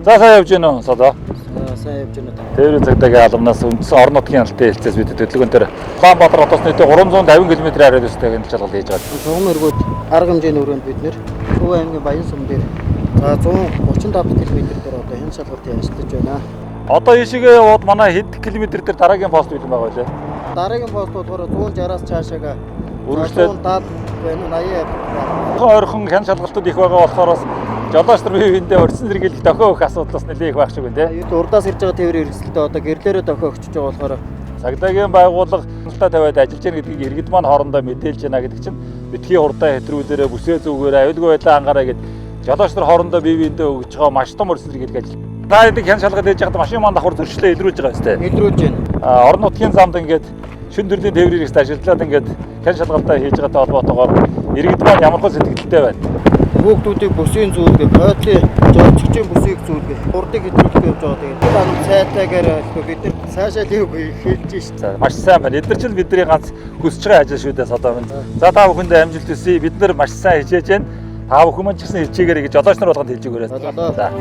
За, сайн явж гэнэ үү, Содоо? Сайн явж байна. Тээврийн цагдаагийн албанаас үндсэн орон нутгийн хяналтын хэлцээс бид төлөвлөгөөн дээр Улаанбаатар хотоос нийтдээ 350 км радиустай хяналт шалгалт хийж байгаа. Чухам эргүүд арга хэмжээний өрөөнд бид нэр Төв аймгийн Баян сум дээр за 135 км дээр одоо хяналт шалгалтыг ажиллаж байна. Одоо ийшээгээ яваад манай хэд километр дээр дараагийн пост бэлэн байгаа вэ? Дараагийн пост болохоор 160-аас цаашаага Үргэлжлээд 170 байна уу, 80 байна. Ойрхон хяналт шалгалтууд их байгаа болохоор бас жолооч нар бие биендээ урьдчилан сэргийлэх дохио өгөх асуудал бас нэлээд их байх шиг байна, тийм. Урдаас ирж байгаа тээврийн хэрэгсэлдээ одоо гэрлээрээ дохио өгчөж байгаа болохоор Цагдаагийн байгууллага хяналтаа тавиад ажиллаж байна гэдгийг иргэд маань хоорондоо мэдээлж байна гэдэг чинь битгий хурдаа хэтрүүлээрэ, бүсээ зүгээрээ, аюулгүй байдлаа анхаараа гэд жолооч нар хоорондоо бие биендээ өгж байгаа маш том урьдчилан сэргийлэх ажил. Та хэдий хяналт шалгалт хийж байхад машин маань давхар зөрчлөө илрүүлж байгаа юм тийм. илрүүлж байна. Орон нутгийн замд ингээд шин төрлийн тээврийн хэрэгсэл ажиллаад ингээд хяналт шалгалтаа хийж байгаатай холбоотойгоор иргэд маань ямар хөө сэтгэлдтэй байна? Хүүхдүүдийг бүсийн зүүлгээ, хойдлын жолчгийн бүсийг зүүлгээ, хурдыг хэтрүүлэх явж байгаа. Тэгээд тэр анам цайтайгаар бид нар цаашаа л юу хэлж шít. За, маш сайн байна. Эдгээр чинь бидний ганц хүсэж байгаа ажил шүү дээ, Содоо минь. За, та бүхэндээ амжилт хүсье. Бид нар маш сайн хичээж байна. Та бүхэн маань ч гэсэн хичээгээрэй гэж жолооч нар болгонд хэлж өгөөрэй. Боллоо. За.